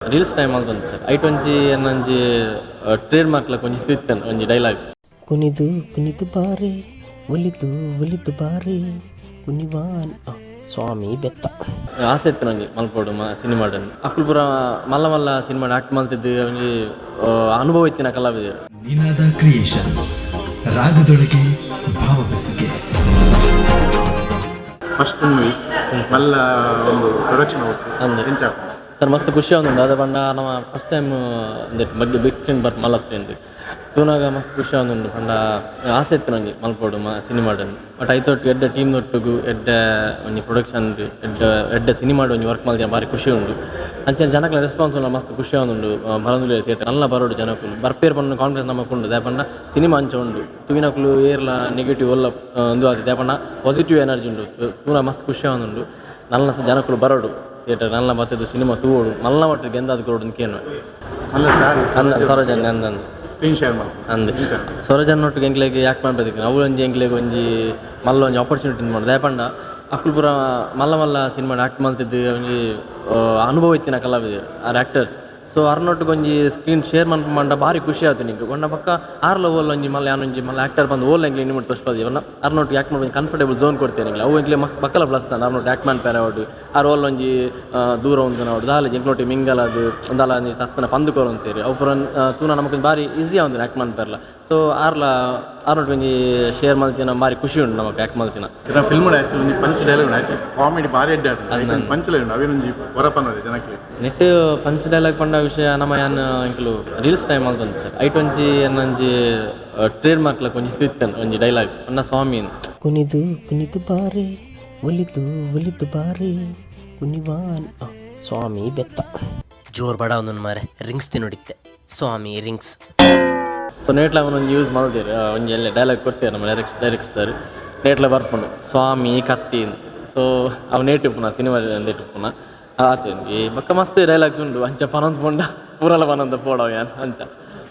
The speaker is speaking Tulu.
ರೀಲ್ಸ್ ಟೈಮ್ ಮಲ್ತೊಂದು ಸರ್. ಐಟ್ ಒಂಜಿ ಎನ್ನೊಂಜಿ ಟ್ರೇಡ್ ಮಾರ್ಕ್ ಲಕ ಒಂಜಿ ತಿತ್ತನ್ ಒಂಜಿ ಡೈಲಾಗ್. ಕುಣಿದು ಕುಣಿದು ಬಾರೆ, ಒಲಿದು ಒಲಿದು ಬಾರೆ, ಕುಣಿವಾನ್ ಸ್ವಾಮಿ ಬೆತ್ತ. ಆಸೆ ಇತ್ತು ಒಂಜಿ ಮಲ್ಪೊಡು ಸಿನಿಮಾಡ್. ಅಕುಲು ಪೂರ ಮಲ್ಲ ಮಲ್ಲ ಸಿನಿಮಾಡ್ ಆಕ್ಟ್ ಮಲ್ತಿದ್ದು, ಒಂಜಿ ಅನುಭವ ಇತ್ತಿನ ಕಲಾವಿದರು. ನಿನಾದ ಕ್ರಿಯೇಷನ್ಸ್, ರಾಗದೊಳಗೆ ಭಾವ ಬೆಸುಗೆ. ಫಸ್ಟ್ ಮೂವಿ, ಮಲ್ಲ ಒಂದು ಪ್ರೊಡಕ್ಷನ್ ಹೌಸ್. ಅಂದ್. ಎಂಚ? ಸರ್, ಮಸ್ತ್ ಖುಷಿ ಆವೊಂದುಂಡು. ದಾದ ಪಂಡ ನಮ್ಮ ಫಸ್ಟ್ ಟೈಮ್ ಬಗ್ಗೆ ಬಿಗ್ ಸ್ಕ್ರೀನ್ ಬರ್ ಮಲ್ಲ ಸ್ಕ್ರೀನ್ ತೂನಾಗ ಮಸ್ತ್ ಖುಷಿ ಆವೊಂದುಂಡು. ಪಂಡ ಆಸೆ ಇತ್ತು ಒಂಜಿ ಮಲ್ಪೊಡು ಸಿನಿಮಾಡ್. ಬಟ್ ಐತೊಟ್ಟು ಎಡ್ಡೆ ಟೀಮ್ ಒಟ್ಟುಗು, ಎಡ್ಡೆ ಒಂಜಿ ಪ್ರೊಡಕ್ಷನ್, ಎಡ್ಡೆ ಎಡ್ಡೆ ಸಿನಿಮಾಡ್ ಒಂಜಿ ವರ್ಕ್ ಮಲ್ತಿನ ಭಾರಿ ಖುಷಿ ಉಂಡು. ಅಂಚನೆ ಜನಕ್ಲೆನ ರೆಸ್ಪಾನ್ಸ್ ಉಂಡು, ಮಸ್ತ್ ಖುಷಿ ಆವೊಂದುಂಡು. ಬರೊಂದುಲ್ಲೆರ್ ಥಿಯೇಟರ್ ನಲ್ಲ ಬರೋಡು ಜನಕುಲು ಬರ್ಪೇರ್ ಪನ್ಪುನ ಕಾನ್ಫಿಡೆನ್ಸ್ ನಮಕ್ ಉಂಡು. ದಾಯೆ ಪಂಡ ಸಿನಿಮಾ ಅಂಚ ಉಂಡು. ತೂವಿನಕುಲು ಏರ್ಲ ನೆಗೆಟಿವ್ ಒಲ್ಲ ಉಂದು ಆತೆ. ದಾಯೆ ಪಂಡ ಪಾಸಿಟಿವ್ ಎನರ್ಜಿ ಉಂಡು. ತೂನ ಮಸ್ತ್ ಖುಷಿ ಆವೊಂದುಂಡು. ನಲ್ಲ ಜನಕುಲು ಬರೋಡು ಥಿಯೇಟರ್, ನಲ್ಲ ಬತ್ತುದು ಸಿನಿಮಾ ತೂವೊಡು, ಮಲ್ಲ ಮಟ್ಟಿಗೆ ಗೆಂದಾದ್ ಕೊರೊಡು ಅಂತ ಕೇನುವೆ. ಮಲ್ಲ ಸ್ಟಾರ್. ಅಂದ್, ಸರೋಜನ್ ಅಂದ್. ಸ್ಕ್ರೀನ್ ಶೇರ್ ಮಾಡ್ತಾರೆ. ಅಂದ್, ಸರೋಜನ್ ಒಟ್ಟಿಗೆ ಎಂಕ್ಲೆಗ್ ಆಕ್ಟ್ ಮನ್ಪೆದಿಕ್ಕೆ ಅವು ಒಂಜಿ ಎಂಕ್ಲೆಗ್ ಒಂಜಿ ಮಲ್ಲ ಒಂಜಿ ಆಪರ್ಚುನಿಟಿ ಮಾಡು. ದಾಯೆ ಪಂಡ ಅಕುಲು ಪೂರ ಮಲ್ಲ ಮಲ್ಲ ಸಿನಿಮಾಡ್ ಆಕ್ಟ್ ಮಲ್ತಿದ್ದು, ಒಂಜಿ ಅನುಭವ ಇತ್ತಿನ ಕಲಾವಿದೆರ್ ಆರ್, ಆಕ್ಟರ್ಸ್. ಸೊ ಅರ್ನೊಟ್ಟಿಗೆ ಒಂಜಿ ಸ್ಕ್ರೀನ್ ಶೇರ್ ಮನ್ಪುಂಡ ಭಾರಿ ಖುಷಿ ಆತು ನಿಂಕ್. ಪಂಡ ಬೊಕ್ಕ ಆರ್ಲ ಓಲ್ ಒಂಜಿ ಮಲ್ಲ, ಯಾನ್ ಒಂಜಿ ಮಲ್ಲ ಆಕ್ಟರ್ ಪಂದ್ ಓಲ್ ಎಂಕ್ಲೆ ಇನಿ ತೋಜ್ಪಾದಿ ಪಂಡ ಅರ್ನೊಟ್ಟಿಗೆ ಆಕ್ಟ್ ಮನ್ಪುನ ಕಂಫರ್ಟೇಬಲ್ ಝೋನ್ ಕೊಡ್ತೇನೆ ಎಂಕ್ಲೆ. ಅವು ಎಂಕ್ಲೆ ಮಸ್ತ್ ಬಕ್ಕಲ ಪ್ಲಸ್. ಅರ್ನೊಟ್ಟು ಆಕ್ಟ್ ಮನ್ಪೆರೆ ಆವಡ್, ಆರ್ ಓಲ್ ಒಂಜಿ ದೂರ ಉಂತುನ ಆವಡ್, ದಾಲ ಎಂಕ್ಲೊಟ್ಟಿಗೆ ಮಿಂಗಲ್ ಆದ್ ದಾಲ ಒಂಜಿ ತತ್ತನ ಪಂದ್ ಕೊರೊಂತೇರು. ಅವು ಪೂರ ತೂನ ನಮಕ್ ಭಾರಿ ಈಸಿ ಆವೊಂದುಂಡು ಆಕ್ಟ್ ಮನ್ಪೆರ್ಲ. ಸೊ ಆರ್ಲ ಆರ್ನೊಟ್ಟು ಒಂಜಿ ಶೇರ್ ಮಲ್ತಿನ ಭಾರಿ ಖುಷಿ ಉಂಡು ನಮಕ್ ಆಕ್ಟ್ ಮಲ್ತಿನ. ಫಿಲ್ಮ್ ಆಕ್ಚುಲಿ ಒಂಜಿ ಪಂಚ್ ಡೈಲಾಗ್ ಉಂಡು. ಆಕ್ಚುಲಿ ಕಾಮಿಡಿ ಭಾರಿ ಎಡ್ಡೆ ಆತುಂಡು. ಪಂಚ್ ಲೈನ್ ಉಂಡು, ಅವೇನೊಂಜಿ ಹೊರ ಪನ್ನೊಲಿ ಜನಕ್ಲೆ. ನೆಟ್ ಪಂಚ್ ಡೈಲಾಗ್ ಪಂಡ ವಿಷಯ ನಮ್ಮ ಯಾನ್ ಎಂಕುಲು ರೀಲ್ಸ್ ಟೈಮ್ ಮಲ್ತೊಂದು ಸರ್. ಐಟ್ ಒಂಜಿ ಎನ್ನೊಂಜಿ ಟ್ರೇಡ್ ಮಾರ್ಕ್ ಲಕ ಒಂಜಿ ತಿತ್ತನ್ ಒಂಜಿ ಡೈಲಾಗ್ ಪಂಡ ಸ್ವಾಮಿ. ಕುಣಿದು ಕುಣಿದು ಬಾರೆ, ಒಲಿದು ಒಲಿದು ಬಾರೆ, ಕುಣಿವಾನ್ ಸ್ವಾಮಿ ಬೆತ್ತ. ಜೋರ್ ಬಡ ಒಂದೊಂದು ಮಾರೆ ರಿಂಗ್ಸ್ ತಿನ್ನೋಡಿತ್ತೆ ಸ್ವಾಮಿ ರಿಂಗ್ಸ್. ಸೊ ನೇಟ್ಲ ಒಂಜಿ ಯೂಸ್ ಮಲ್ದೇರು, ಒಂಜಿ ಎಲ್ಲ ಡೈಲಾಗ್ ಕೊಡ್ತೇವೆ ನಮ್ಮ ಡೈರೆಕ್ಟ್ ಡೈರೆಕ್ಟರ್ ಸರ್. ನೇಟ್ಲ ಬರ್ಪುಂಡು ಸ್ವಾಮಿ ಕತ್ತಿ. ಸೊ ಅವು ನೇಟ್ ಇಪ್ಪುನ ಸಿನಿಮಾ ನೇಟ್ ಇಪ್ಪುನ ಆತೆ. ಈ ಬೊಕ್ಕ ಮಸ್ತ್ ಡೈಲಾಗ್ಸ್ ಉಂಡು. ಅಂಚ ಪನೊಂದು ಪೋಂಡ ಪೂರಲ ಪನೊಂದು ಪೋಡವು ಯಾನ್ ಅಂಚ.